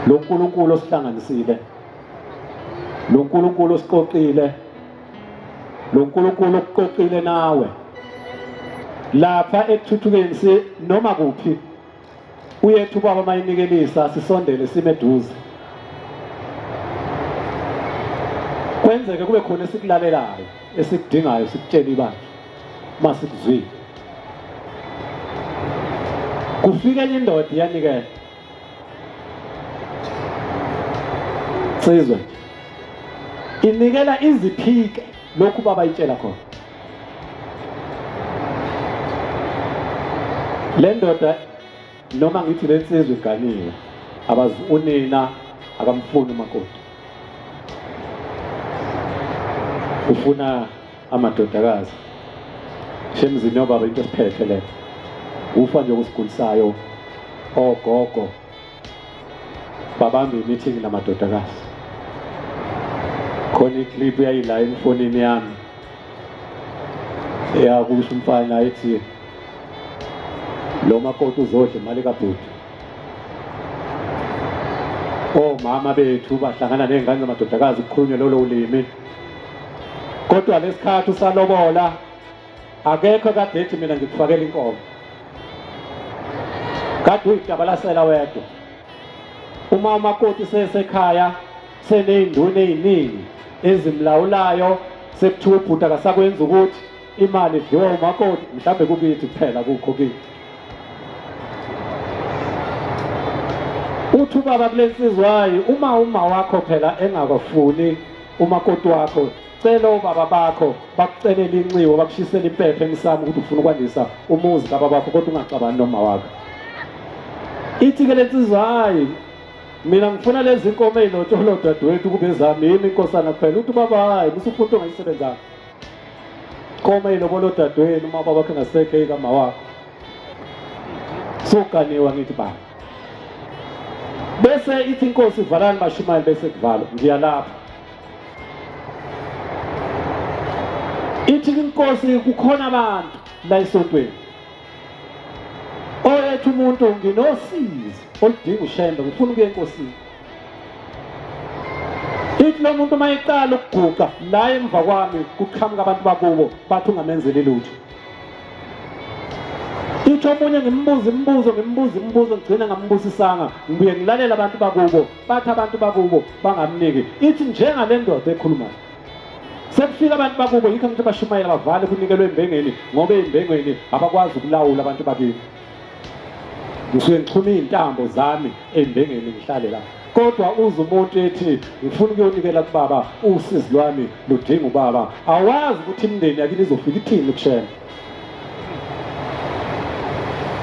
Lo nkulunkulu osihlanganisile, lo nkulunkulu osiqoqile, lo nkulunkulu okuqoqile nawe lapha ekuthuthukeni si noma kuphi uyethu ubaba mayinikelisa sisondele sime eduze kwenzeke kube khona esikulalelayo esikudingayo sikutshela ibandla uma sikuzwile. Kufika enye indoda iyanikela sizwe inikela iziphike lokhu baba itshela khona. Le ndoda noma ngithi le nsizwa iganiwe, abazi unina akamfuni umakoti, ufuna amadodakazi. Shemzini yobaba into esiphethe le ufa nje okusigulisayo ogogo babambe imeeting namadodakazi. Khona iclip yayila emfonini yami eyakusho umfana ethi lo makoti uzodla imali kabhuti. Omama bethu bahlangana ney'ngane zamadodakazi kukhulunywe lolo ulimi, kodwa lesikhathi usalobola akekho kade ethi mina ngikufakela inkomo, kade uyitabalasela wedwa. Uma umakoti sesekhaya seney'nduna ey'ningi ezimlawulayo, sekuthiwa ubhuti akasakwenza ukuthi imali idliwa umakoti, mhlawumbe kukithi kuphela kukho kithi. Uthi ubaba kule nsizwa, hayi uma uma wakho phela engakafuni umakoti wakho, cela obaba bakho bakucelele inxiwa, bakushisele impepho emsamo ukuthi ufuna ukwandisa umuzi kababa wakho, kodwa ungaxabani noma wakho. Ithi-ke le nsizwa, hayi mina ngifuna lezi nkomo ey'lotsholwa dadewethu kube zami, yimi inkosana kuphela. Uthi ubaba, hayi musufuna into ongayisebenzanga, nkomo ey'lobola odadewenu uma ubaba wakho engasekho eyikama wakho, soganiwa ngithi baba. Bese ithi inkosi valani bashumayeli, bese kuvalwa ngiyalapha. Ithi inkosi kukhona abantu la esontweni oyethu umuntu nginosizi oludinga ushembe, ngifuna ukuya enkosini. Ithi lo muntu uma eqala ukuguqa la emva kwami kuqhamuka abantu bakubo bathi ungamenzeli lutho. Ithi omunye ngimbuza imibuzo, ngimbuza imibuzo, ngigcina ngambusisanga, ngibuye ngilalela abantu bakubo bathi abantu bakubo bangamniki. Ithi njengale ndoda ekhulumayo sekufika abantu bakubo, yikho ngithi bashumayela bavale kunikelwe embengeni, ngoba ey'mbengeni abakwazi ukulawula abantu bakini. Ngisuke ngixhuma iy'ntambo zami ey'mbengeni ngihlale la, kodwa uze umuntu ethi ngifuna ukuyonikela kubaba, usizi lwami ludinga ubaba. Awazi ukuthi imindeni yakini izofika ithini kushena.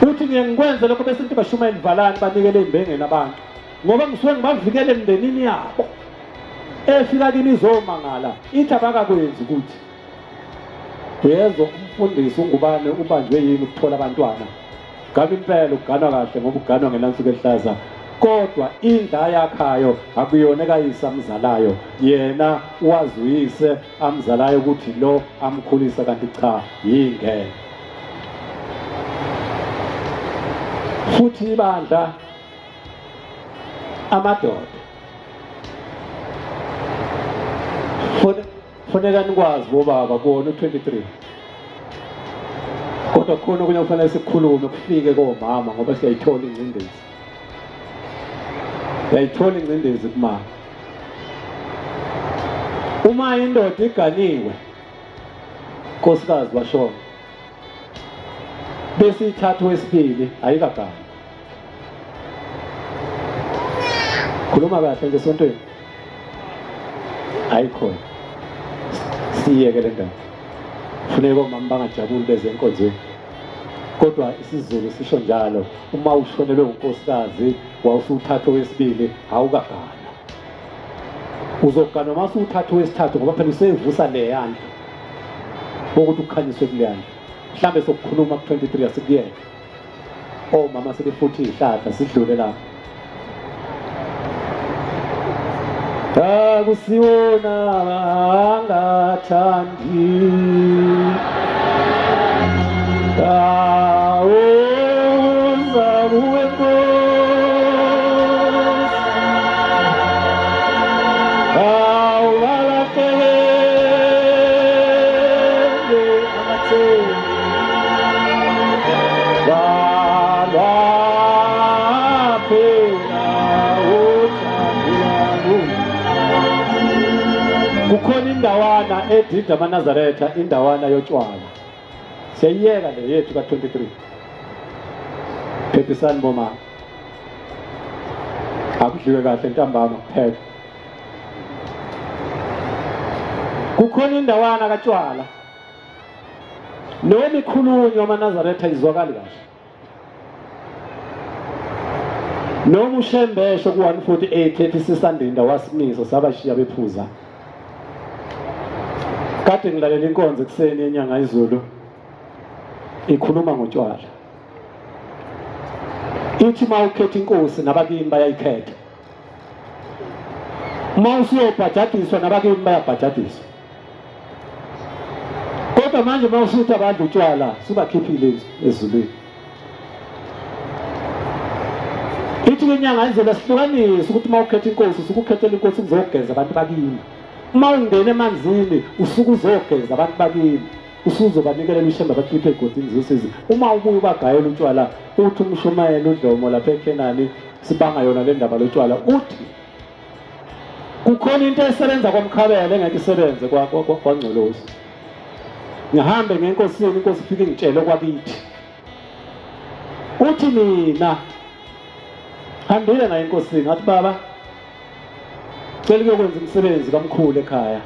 Uthi ngiye ngikwenze lokho bese nithi bashumayela valani banikele ey'mbengeni abantu, ngoba ngisuke ngibavikele emndenini yabo. Efika kimi izomangala ithi abakakwenzi ukuthi uyezwa umfundisi ungubane ubanjwe yini ukuthola abantwana. Ngabe impela uganwa kahle ngoba uganwa ngelansuku elihlaza, kodwa indlu ayakhayo akuyona ekayise amzalayo, yena wazi uyise amzalayo ukuthi lo amkhulisa, kanti cha yingene. Futhi ibandla amadoda funeka nikwazi bobaba kuwona u-23, kodwa khona okunye kufanele sikukhulume kufike komama, ngoba siyayithola ingcindezi, siyayithola ingcindezi kumama. Uma indoda iganiwe, nkosikazi washona, bese ithatha owesibili ayikagani. Khuluma kahle nje esontweni, ayikhona siyeke le ndaba. Funeka omama bangajabuli beze enkonzweni, kodwa isiZulu sisho njalo, uma ushonelwe unkosikazi wawusuthatha owesibili awukagana, uzoganwa uma usuthatha owesithathu, ngoba phela usevusa leya ndlu ukuthi ukhanyiswe kuleya ndlu. Mhlambe sokukhuluma ku-23 asikuyeke omama sebefutha iy'hlahla, sidlule lapho. Akusiwona angathandi awuza kuwe Nkosi. Kukhona indawana edida amaNazaretha, indawana yotshwala. Siyayiyeka le yethu ka-23. Phephisani bomama. Akudliwe kahle ntambama kuphela. Kukhona indawana katshwala. Noma ikhulunywa amaNazaretha izwakali kahle. Noma uShembesho ku-148 ethi sisandinda wasimisa sabashiya bephuza. Kade ngilalela inkonzo ekuseni yenyanga izulu ikhuluma ngotshwala. Ithi uma ukhetha inkosi nabakini bayayikhetha. Uma usuyobhajadiswa nabakini bayabhajadiswa. Kodwa manje uma usuthi abadla utshwala subakhiphile ezulwini. Ithi ke inyanga izolo sihlukanise ukuthi uma ukhetha inkosi usuke ukhethela inkosi ukuzogeza abantu bakini. Uma ungena emanzini usuke uzogeza abantu bakini. Usuzobanikelela ushembe abakhiphe egodini zosizi. Uma ubuye ubagayela utshwala uthi umshumayeli uDlomo lapha eKhenani sibanga yona le ndaba lotshwala uthi Kukhona into esebenza kwaMkhabela engeke isebenze kwaNgcolosi. Ngihambe ngenkosini, inkosi ifike ingitshele kwakithi. Uthi mina hambile ngaye enkosini ngathi baba cela ukuyokwenza umsebenzi kamkhulu ekhaya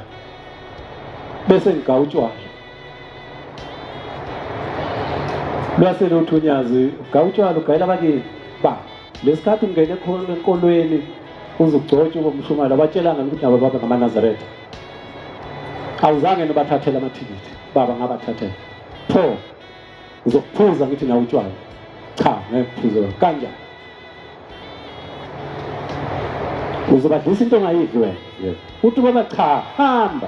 bese ngigawa utshwala. Lwase luthi unyazi ugawa utshwala ugayela abakini ba Lesikhathi ungene enkolweni uzugcotshwa ube umshumayeli abatshelanga ukuthi nabo babe ngamaNazaretha. Awuzange nobathathele amathikithi, baba ngabathathela. Pho uzokuphuza ngithi nawe utshwala. Cha, ngeke kuphuze kanjani? Uzobadlisa into ongayidli wena. Yebo. Uthi baba cha, hamba.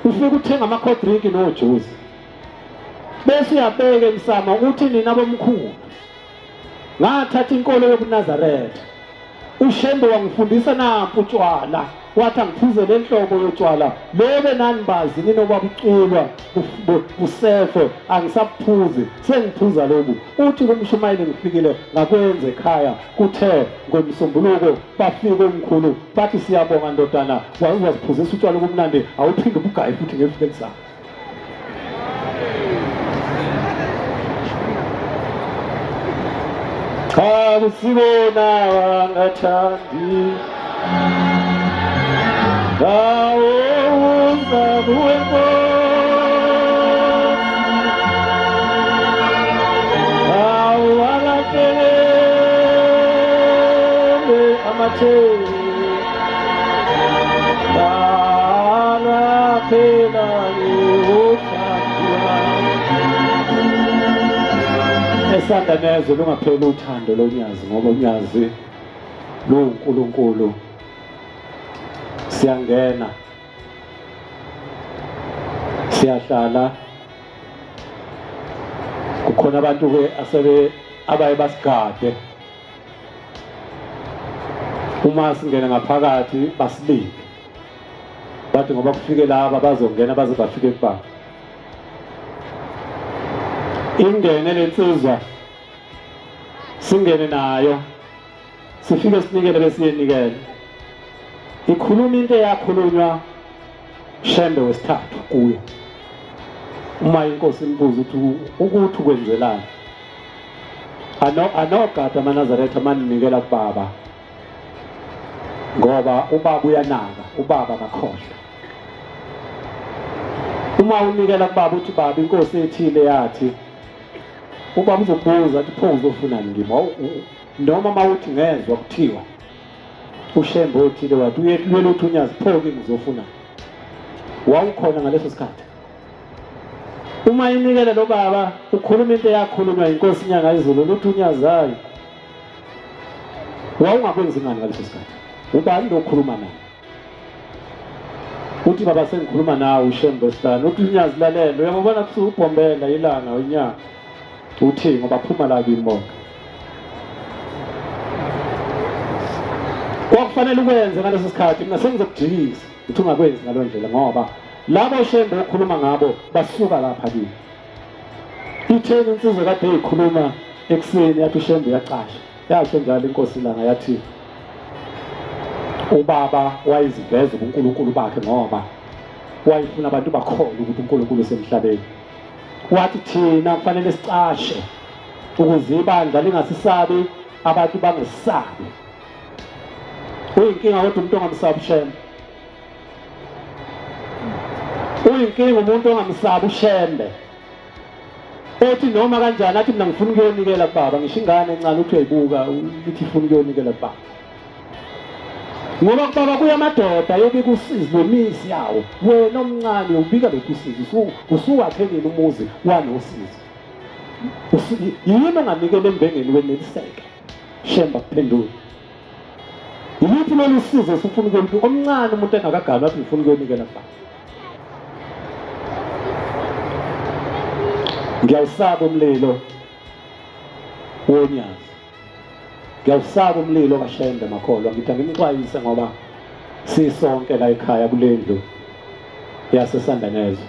Ufike uthenga ama-cold drink nojuice. Bese uyabeka emsamo uthi nina bomkhulu Ngathatha inkolo yobuNazaretha. UShembe wangifundisa nampu utshwala, wathi angiphuze le nhlobo yotshwala lobe nanibazi ninobabuculwa busefe angisabuphuzi sengiphuza lobu. Uthi kumshumayeli ngifikile ngakwenza ekhaya kuthe ngomsombuluko bafike umkhulu bathi siyabonga ndodana waziphuzisa utshwala obumnandi awuphinde ubugaye futhi ngeviki elizayo. Cha kusibona wangathandi Ngawuza kuwe Nkosi Awalahlele amathemba Esanda nezwe lungapheli uthando lonyazi ngoba unyazi luwuNkulunkulu. Siyangena, siyahlala, kukhona abantu-ke asebe abaye basigade uma singena ngaphakathi basilinde bathi ngoba kufike laba bazongena baze bafike kubaba ingene lensizwa singene nayo sifike sinikele besiyenikele ikhuluma into eyakhulunywa Shembe wesithathu kuyo uma inkosi imbuza ukuthi ukuthi ukwenzelani ano anogada amaNazaretha maninikela kubaba ngoba ubaba uyanaka ubaba akakhohlwa uma unikela kubaba uthi baba inkosi ethile yathi ubaba uzokubuza athi pho uzofunani kimi noma uma uthi ngezwa kuthiwa uShembe othile wathi uyelwela uthi unyazi pho kimi uzofunani wawukhona ngaleso sikhathi uma inikele lo baba ukhuluma into eyakhulunywa inkosi inyanga izulu luthi unyazayo wawungakwenzi ngani ngaleso sikhathi ubani lo okhuluma naye uthi baba sengikhuluma nawe uShembe wesihlanu uthi unyazi lalela uyabona kusuke ubhombela ilanga inyanga uthi ngoba phuma la kimi bonke kwakufanele ukwenze ngaleso sikhathi mina sengizokujikisa uthi ungakwenzi ngalo ndlela ngoba labo shembe okhuluma ngabo basuka lapha kimi itheni insizwa kade ikhuluma ekuseni yathi ushembe uyacasha yasho njalo inkosi ilanga yathi Ubaba wayeziveza ubuNkulunkulu bakhe ngoba wayefuna abantu bakholwe ukuthi uNkulunkulu usemhlabeni. Wathi thina kufanele sicashe ukuze ibandla lingasisabi, abantu bangesabi. Uyinkinga kodwa umuntu ongamsabi uShembe. Uyinkinga umuntu ongamsabi uShembe. Ethi noma kanjani athi mina ngifuna ukuyonikela kubaba, ngisho ingane encane uthi uyayibuka ithi ifuna ukuyonikela kubaba. Ngoba kubaba kuya amadoda ayobika usizi lwemizi yawo. Wena omncane ubika lokhu usizi usuwakhe nini umuzi wanosizi. Yini onganikela embengeni weneliseke? Shemba kuphendula. Yiluphi lolu sizo esifuna ukuyolubika? Omncane umuntu engakaganwa athi ngifuna ukuyonikela kubaba. Ngiyawusaba umlilo wonyazi. Ngiyawusaba umlilo kaShembe makholwa, ngithi angimxwayise ngoba sisonke la ekhaya kulendlu yaseSandanezwe.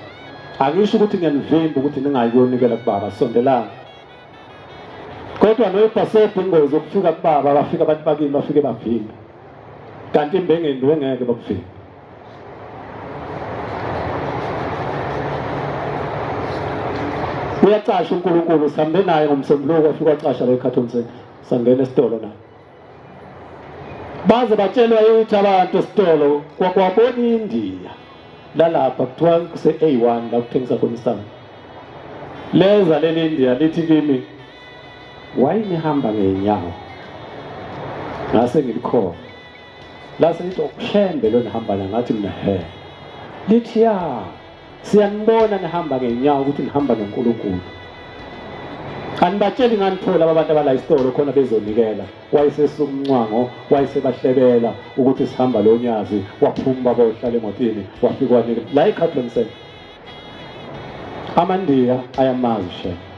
Angisho ukuthi ngiyanivimba ukuthi ningayi kuyonikela kubaba, sondelani. Kodwa noyibhasebhi ingozi yokufika kubaba, bafika abantu bakini bafike bavimbe. Kanti imbengeni bengeke bakuvimbe. Uyacasha uNkulunkulu, sihambe naye ngoMsombuluko wafika wacasha la eCartoon Center, sangena esitolo naye. Baze batshelwa yithi abantu esitolo kwakwabona iNdiya lalapha kuthiwa kuse-A1 la kuthengisa khona isango. Leza leli Indiya lithi kimi why nihamba ngey'nyawo? Ngase ngilikhona. Lase lithi okushembe lo nihamba la ngathi mina he. Lithi ya siyanibona nihamba ngenyawo ukuthi nihamba noNkulunkulu. Anibatsheli ngani pho laba bantu abala isitolo khona bezonikela. Wayesesuka umncwango wayesebahlebela ukuthi sihamba lo nyazi waphuma baba ohlala emotini wafika wanika la eCatlin Center. AmaNdiya ayamazi shembe.